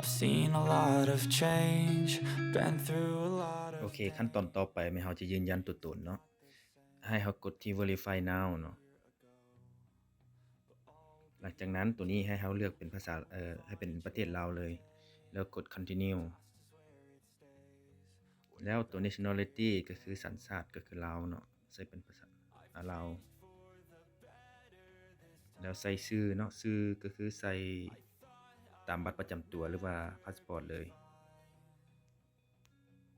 I've seen a lot of change, been through a lot of ໂອເຄ ຂັ້ນຕອນຕໍ່ໄປແມ່ນເຮົາຈະຢືນຢັນຕົວຕົນເນາະ. ໃຫ້ເຮົາກົດທີ່ Verify Now ເນາະ. ຫຼັງຈາກນັ້ນໂຕນີ້ໃຫ້ເຮົາເລືອກເປັນພາສາ ເອີ ໃຫ້ເປັນປະເທດລາວເລີຍ ແລ້ວກົດ Continue. ແລ້ວໂຕ Nationality ກໍຄືສັນຊາດ ກໍຄືລາວເນາະ, ໃສ່ເປັນພາສາ ອາ ລາວ. ແລ້ວໃສ່ຊື່ເນາະ, ຊື່ກໍຄືໃສ່ຕາມບັດປະຈຳຕົວ ຫຼືວ່າພາສປອດເລີຍ.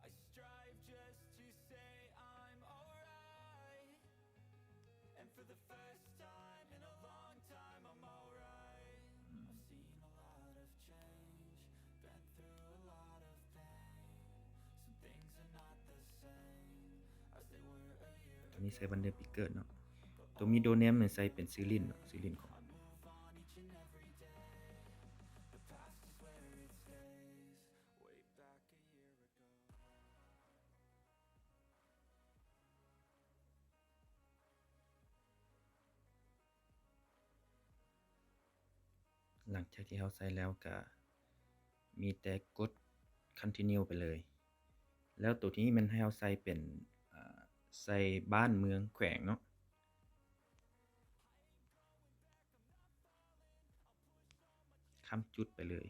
I strive just to say I'm alright, and for the first time in a long time I'm alright. I've seen a lot of change, been through a lot of pain. Some things are not the same as they were a year ago. ໂຕນີ້ໃສ່ວັນເດືອນປີເກີດເນາະ. ໂຕ Middle Name ນີ້ໃສ່ເປັນຊື່ຫຼິ້ນເນາະ, ຊື່ຫຼິ້ນຂອງ I move on each and every day. The past is where it stays. Way back a year ago. ຫຼັງຈາກທີ່ເຮົາໃສ່ແລ້ວກະມີແຕ່ກົດ Continue ໄປເລີຍ. ແລ້ວໂຕທີ່ນີ້ແມ່ນໃຫ້ເຮົາໃສ່ເປັນ ອາ ໃສ່ບ້ານເມືອງແຂວງເນາະ. ຂ້າມຈຸດໄປເລີຍ.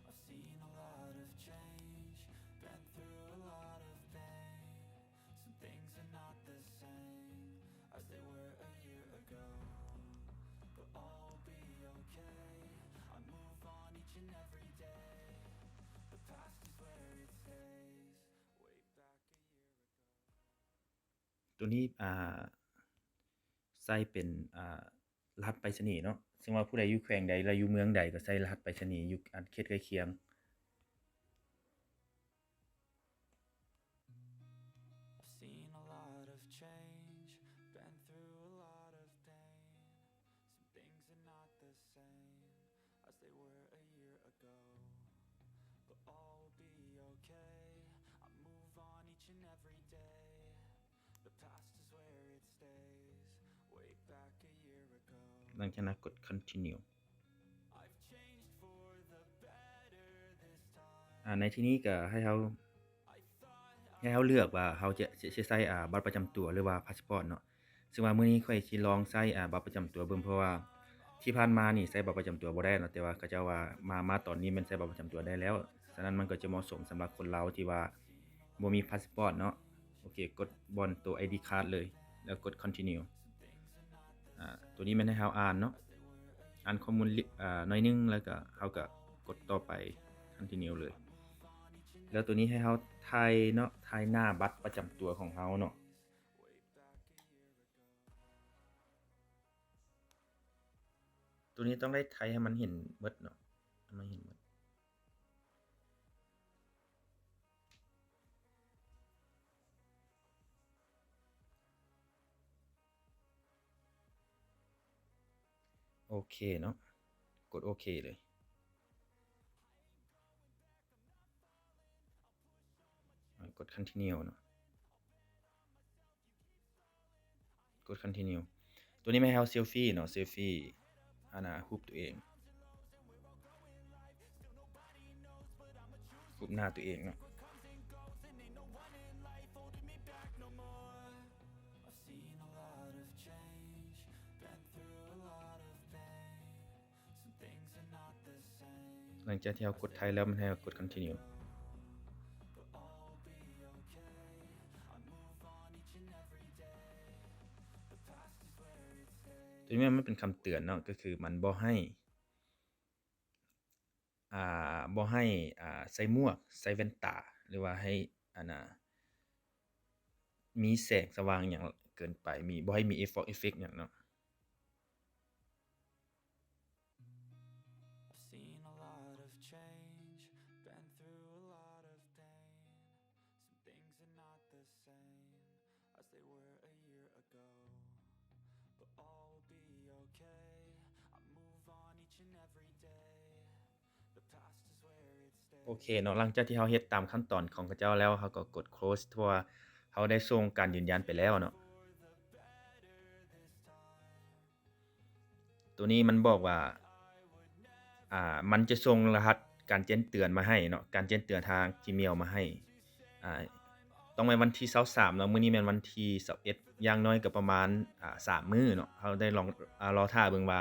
I've seen a lot of change, been through a lot of pain. Some things are not the same as they were a year ago, but I'll be okay. I move on each and every day. The past is where it stays. Way back a year ago. ໂຕນີ້ ອາ ໃສ່ເປັນ ອາ ລະຫັດໄປສະນີເນາະ, ເຊິ່ງວ່າຜູ້ໃດຢູ່ແຂວງໃດ ແລະ ຢູ່ເມືອງໃດ ກໍໃສ່ລະຫັດໄປສະນີຢູ່ ອາ ເຂດໃກ້ຄຽງ. I've seen a lot of change, been through a lot of pain. Some things are not the same as they were a year ago, but I'll be okay. I move on each and every day. The past is where it stays. Way back a year ago. ຫຼັງຈາກນັ້ນກົດ Continue. I've changed for the better this time. ອາ ໃນທີ່ນີ້ກໍໃຫ້ເຮົາ ໃຫ້ເຮົາເລືອກວ່າເຮົາຈະ ຈະ ຈະໃຊ້ ອາ ບັດປະຈຳຕົວ ຫຼືວ່າພາສປອດເນາະ. ເຊິ່ງວ່າມື້ນີ້ຂ້ອຍຊິລອງໃຊ້ ອາ ບັດປະຈຳຕົວເບິ່ງ ເພາະວ່າທີ່ຜ່ານມານີ້ໃຊ້ບັດປະຈຳຕົວບໍ່ໄດ້ເນາະ, ແຕ່ວ່າເຂົາເຈົ້າວ່າມາ ມາຕອນນີ້ແມ່ນໃຊ້ບັດປະຈຳຕົວໄດ້ແລ້ວ. ສະນັ້ນມັນກໍຈະເໝາະສົມສຳລັບຄົນລາວທີ່ວ່າບໍ່ມີພາສປອດເນາະ. ໂອເຄ ກົດບ່ອນໂຕ ໄອດີ Card ເລີຍ ແລ້ວກົດ Continue. ອາ ໂຕນີ້ແມ່ນໃຫ້ເຮົາອ່ານເນາະ, ອ່ານຂໍ້ມູນ ອາ ໜ້ອຍໜຶ່ງ ແລ້ວກໍເຮົາກໍກົດຕໍ່ໄປ Continue ເລີຍ. ແລ້ວໂຕນີ້ໃຫ້ເຮົາຖ່າຍເນາະ, ຖ່າຍໜ້າບັດປະຈຳຕົວຂອງເຮົາເນາະ. ໂຕນີ້ຕ້ອງໄດ້ຖ່າຍໃຫ້ມັນເຫັນໝົດເນາະ, ໃຫ້ມັນເຫັນໝົດ. ໂອເຄເນາະ, ກົດໂອເຄເລີຍ. ອາ ກົດ Continue ເນາະ, ກົດ Continue. ໂຕນີ້ແມ່ນໃຫ້ເຮົາເຊລຟີເນາະ, ເຊລຟີ ອັນນ່າ ຮູບຕົວເອງ, ຮູບໜ້າຕົວເອງເນາະ. I've seen a lot of change, been through a lot of pain. ຫຼັງຈາກທີ່ເຮົາກົດໄທແລ້ວ ມັນໃຫ້ເຮົາກົດ Continue. ໂຕນີ້ມັນເປັນຄຳເຕືອນເນາະ, ກໍຄືມັນບໍ່ໃຫ້ ອ່າ ບໍ່ໃຫ້ ອ່າ ໃສ່ໝວກ ໃສ່ແວ່ນຕາ ຫຼືວ່າໃຫ້ ອັນນ່າ ມີແສງສະຫວ່າງຫຍັງເກີນໄປ, ມີ ບໍ່ໃຫ້ມີ fog effect ຫຍັງເນາະ. I've seen a lot of change, been through a lot of pain. Some things are not the same as they were a year ago, but I'll be okay. I move on each and every day. ໂອເຄເນາະ ຫຼັງຈາກທີ່ເຮົາເຮັດຕາມຂັ້ນຕອນຂອງເຂົາເຈົ້າແລ້ວ ເຮົາກໍກົດ close ເພາະວ່າເຮົາໄດ້ສົ່ງການຢືນຢັນໄປແລ້ວເນາະ. ໂຕນີ້ມັນບອກວ່າ ອ່າ ມັນຈະສົ່ງລະຫັດການແຈ້ງເຕືອນມາໃຫ້ເນາະ ການແຈ້ງເຕືອນທາງ Gmail ມາໃຫ້ ອ່າ ຕ້ອງແມ່ນວັນທີຊາວສາມເນາະ ມື້ນີ້ແມ່ນວັນທີຊາວເອັດ ຢ່າງໜ້ອຍກໍປະມານ ອ່າ ສາມມື້ເນາະ ເຮົາໄດ້ລອງ ອ່າ ລໍຖ້າເບິ່ງວ່າ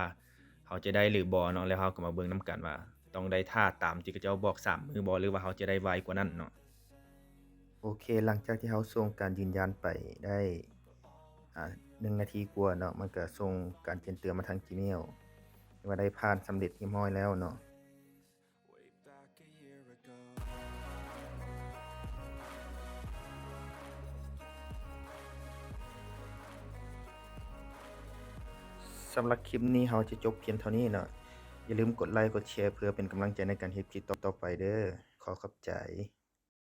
ເຮົາຈະໄດ້ຫຼືບໍ່ເນາະ ແລ້ວເຮົາກໍມາເບິ່ງນຳກັນວ່າຕ້ອງໄດ້ຖ້າຕາມທີ່ເຂົາເຈົ້າບອກສາມມື້ບໍ່ ຫຼືວ່າເຮົາຈະໄດ້ໄວກວ່ານັ້ນເນາະ. ໂອເຄ ຫຼັງຈາກທີ່ເຮົາສົ່ງການຢືນຢັນໄປໄດ້ ອ່າ ໜຶ່ງນາທີກວ່າເນາະ ມັນກໍສົ່ງການແຈ້ງເຕືອນມາທາງ Gmail ວ່າໄດ້ຜ່ານສຳເລັດຮຽບຮ້ອຍແລ້ວເນາະ. ສຳລັບຄລິບນີ້ເຮົາຈະຈົບພຽງເທົ່ານີ້ເນາະ. ຢ່າລືມກົດໄລກົດແຊເພື່ອເປັນກຳລັງໃຈໃນການເຮັດຄລິບຕໍ່ໆໄປເດີ້. ຂໍຂອບໃຈ.